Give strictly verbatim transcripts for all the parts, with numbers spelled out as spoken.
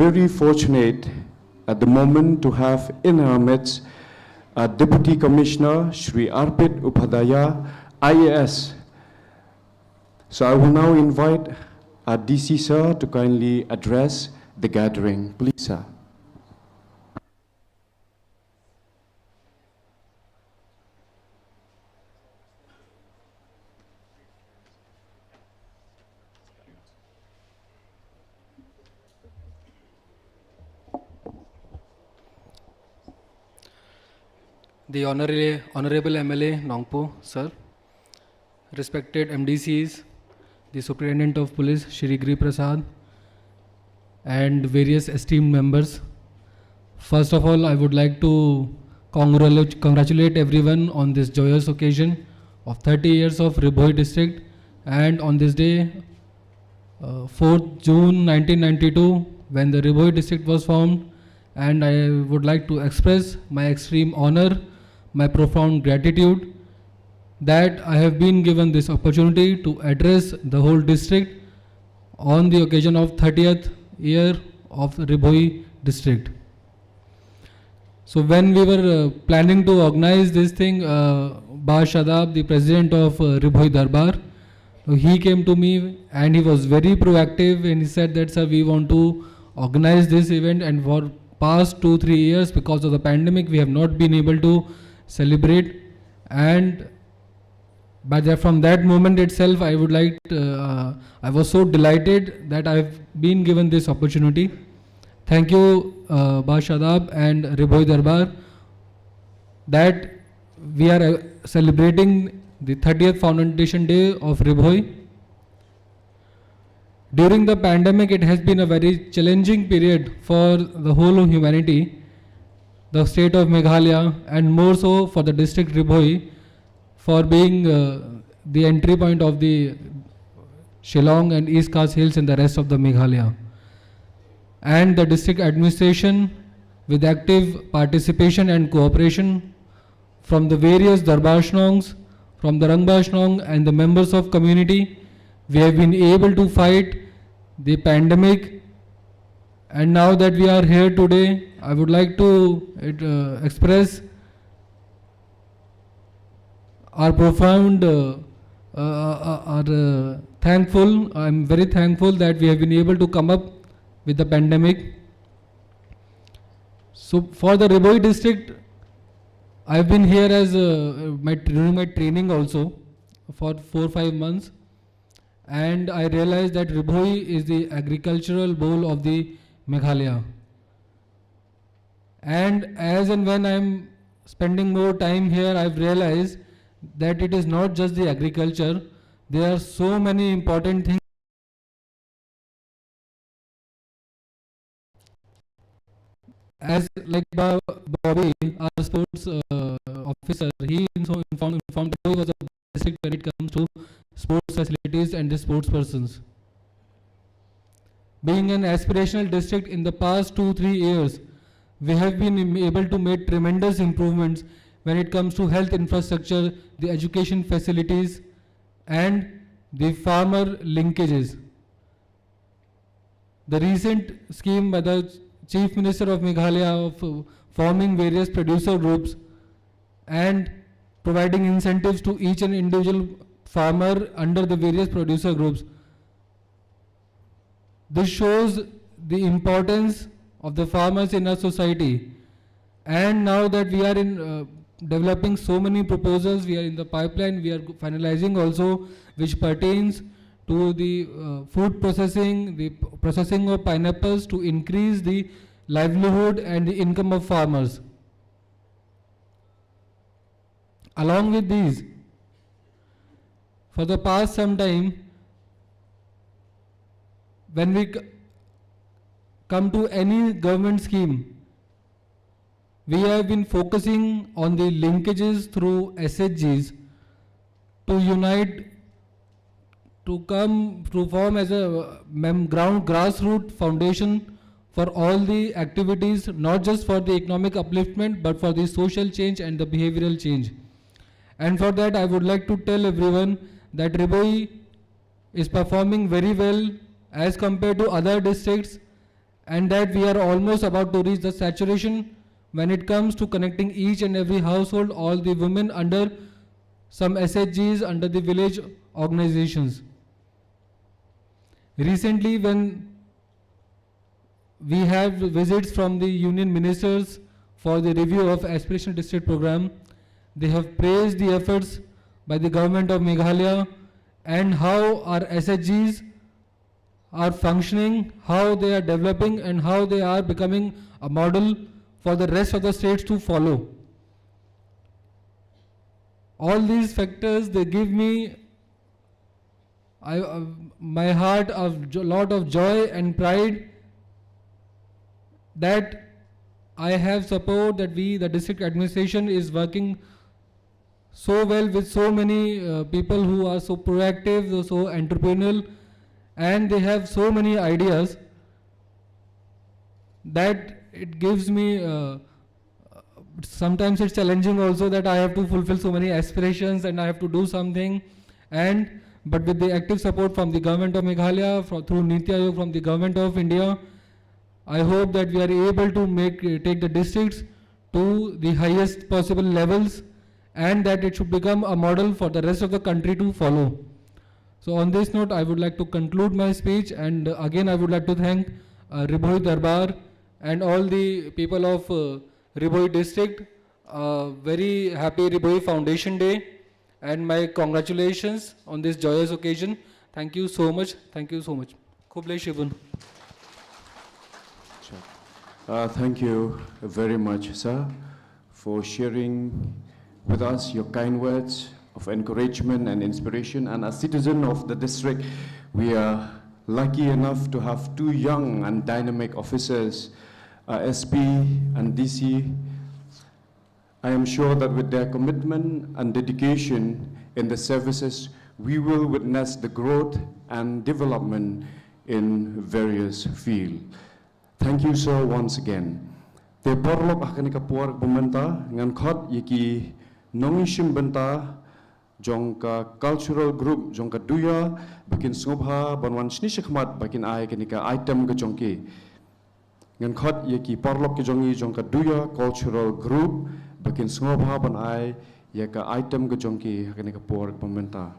very fortunate at the moment to have in our midst a Deputy Commissioner, Shri Arpit Upadhyaya, I A S. So I will now invite our D C sir to kindly address the gathering. Please, sir. The Honorary, Honorable M L A Nongpoh, sir, respected M D Cs, the Superintendent of Police, Shri Giri Prasad, and various esteemed members. First of all, I would like to congratulate, congratulate everyone on this joyous occasion of thirty years of Ri Bhoi district. And on this day, uh, fourth June nineteen ninety-two, when the Ri Bhoi district was formed, and I would like to express my extreme honor, my profound gratitude that I have been given this opportunity to address the whole district on the occasion of thirtieth year of Ri Bhoi district. So when we were, uh, planning to organize this thing, uh, Bah Shadab, the president of, uh, Ri Bhoi Darbar, so he came to me and he was very proactive and he said that, "Sir, we want to organize this event, and for past two, three years, because of the pandemic, we have not been able to celebrate." And but that, from that moment itself, I would like, uh, I was so delighted that I've been given this opportunity. Thank you, uh, Bah Shadab and Ri Bhoi Darbar, that we are, uh, celebrating the thirtieth foundation day of Ri Bhoi. During the pandemic, it has been a very challenging period for the whole of humanity, the state of Meghalaya, and more so for the district Ri Bhoi, for being, uh, the entry point of the Shillong and East Khasi Hills and the rest of the Meghalaya. And the district administration, with active participation and cooperation from the various Darbar Shnongs, from the Rangbah Shnong and the members of community, we have been able to fight the pandemic. And now that we are here today, I would like to, uh, express our profound, uh, uh, uh, are, uh, thankful. I'm very thankful that we have been able to come up with the pandemic. So for the Ri Bhoi district, I've been here as, uh, my, during my training also for four, five months, and I realized that Ri Bhoi is the agricultural bowl of the Meghalaya. And as and when I'm spending more time here, I've realized that it is not just the agriculture. There are so many important things. As like Ba-, Bobby, our sports, uh, officer, he info-, informed, informed that he was a district when it comes to sports facilities and the sports persons. Being an aspirational district, in the past two, three years, we have been im-, able to make tremendous improvements when it comes to health infrastructure, the education facilities, and the farmer linkages. The recent scheme by the Chief Minister of Meghalaya of, uh, forming various producer groups and providing incentives to each and individual farmer under the various producer groups. This shows the importance of the farmers in our society. And now that we are in, uh, developing so many proposals, we are in the pipeline, we are finalizing also, which pertains to the, uh, food processing, the p-, processing of pineapples to increase the livelihood and the income of farmers. Along with these, for the past some time, when we c-, come to any government scheme, we have been focusing on the linkages through S H Gs to unite, to come to form as a, uh, mem-, ground grassroots foundation for all the activities, not just for the economic upliftment, but for the social change and the behavioral change. And for that, I would like to tell everyone that Ri Bhoi is performing very well as compared to other districts. and that we are almost about to reach the saturation when it comes to connecting each and every household, all the women under some S H Gs, under the village organizations. Recently, when we have visits from the union ministers for the review of aspirational district program, they have praised the efforts by the government of Meghalaya and how our S H Gs are functioning, how they are developing, and how they are becoming a model for the rest of the states to follow. All these factors, they give me, I, uh, my heart a jo-, lot of joy and pride that I have support, that we, the district administration, is working so well with so many, uh, people who are so proactive, so, so entrepreneurial, and they have so many ideas that it gives me, uh, sometimes it's challenging also that I have to fulfill so many aspirations and I have to do something. And, but with the active support from the government of Meghalaya, fro-, through Niti Aayog, from the government of India, I hope that we are able to make, take the districts to the highest possible levels, and that it should become a model for the rest of the country to follow. So on this note, I would like to conclude my speech, and, uh, again, I would like to thank, uh, Ri Bhoi Darbar and all the people of, uh, Ri Bhoi district. Uh, very happy Ri Bhoi Foundation Day, and my congratulations on this joyous occasion. Thank you so much. Thank you so much. Khublei shibun. Uh, thank you very much, sir, for sharing with us your kind words of encouragement and inspiration. And as citizen of the district, we are lucky enough to have two young and dynamic officers, uh, S P and D C. I am sure that with their commitment and dedication in the services, we will witness the growth and development in various fields. Thank you, sir, once again. Te paralok, ha kane ka por ba mynta ngan khot ïa ki nongïashim bynta jong ka cultural group jong ka Duya ba kin sngewbha ban wan shane shakhmat ba kin ai kane ka item ka jong ki. Ngan khot ïa ki paralok ki jong ngi jong ka Duya Cultural Group ba kin sngewbha ban ai ïa ka item ka jong ki ha kane ka por ba mynta.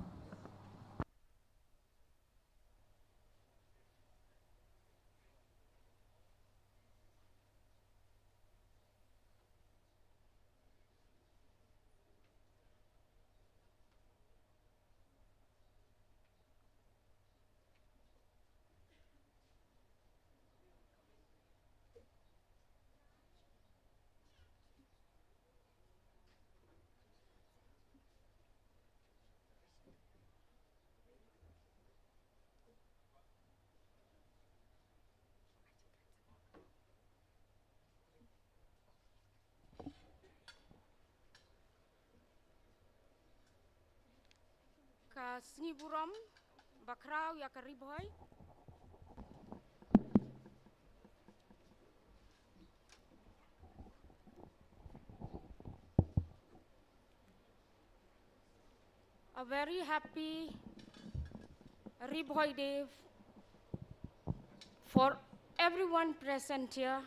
Ka sngi burom bakhraw ïa ka Ri Bhoi. A very happy Ri Bhoi Day for everyone present here,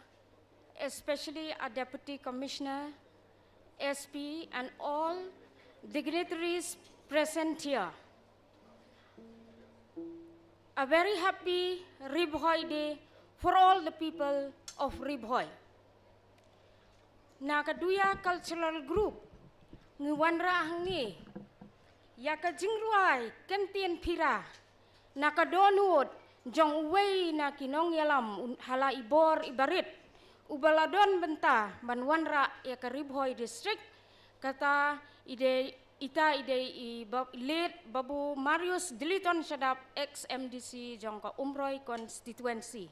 especially our Deputy Commissioner, S P, and all dignitaries present here. A very happy Ri Bhoi Day for all the people of Ri Bhoi. Na ka Duya Cultural Group ngi wanrah hangne ïa ka jingrwai kyntien phira na ka dohnud jong uwei na ki nongïalam ha la i bor i barit uba la don bynta ban wanrah ïa ka Ri Bhoi District, kata i dei, ita i dei i late Babu Marius Diliton Shadap, ex M D C jong ka Umroi Constituency.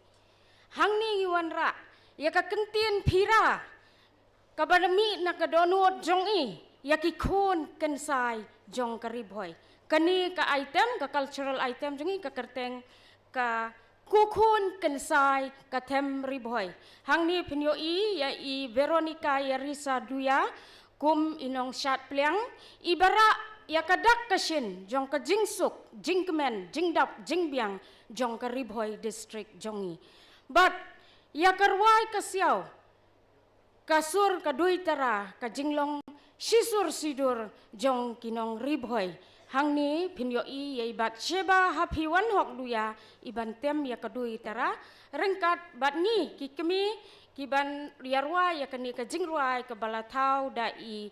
Hangne ngi wanrah ïa ka kyntien phira kaba mih na ka dohnud jong i ïa ki khun kynsai jong ka Ri Bhoi. Kane ka item, ka cultural item jong i ka kyrteng ka Ki Khun Kynsai ka Them Ri Bhoi. Hangne phin ïohi ïa i Veronica Yarisa Duya kum i nongshad pliang iba rah ïa ka dak ka shin jong ka jingsuk jingkmen jingdap jingbiang jong ka Ri Bhoi District jong i. Bad Ïa ka rwai ka siaw, ka sur ka dui tara, ka jinglong shisur shidur jong ki nong Ri Bhoi. Hangne phin ïohi ïa i Bathsheba Haphiwanhok Duia i ban tem ïa ka dui tara ryngkat bad ngi ki kmie ki ban ïa rwai ïa kane ka jingrwai kaba la thaw da i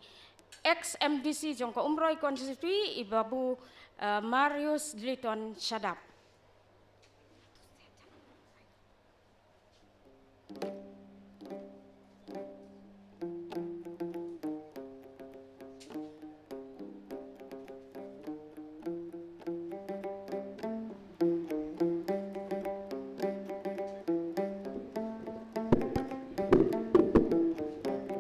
ex M D C jong ka Umroi constituency, i Babu, eh, Marius Dliton Shadap.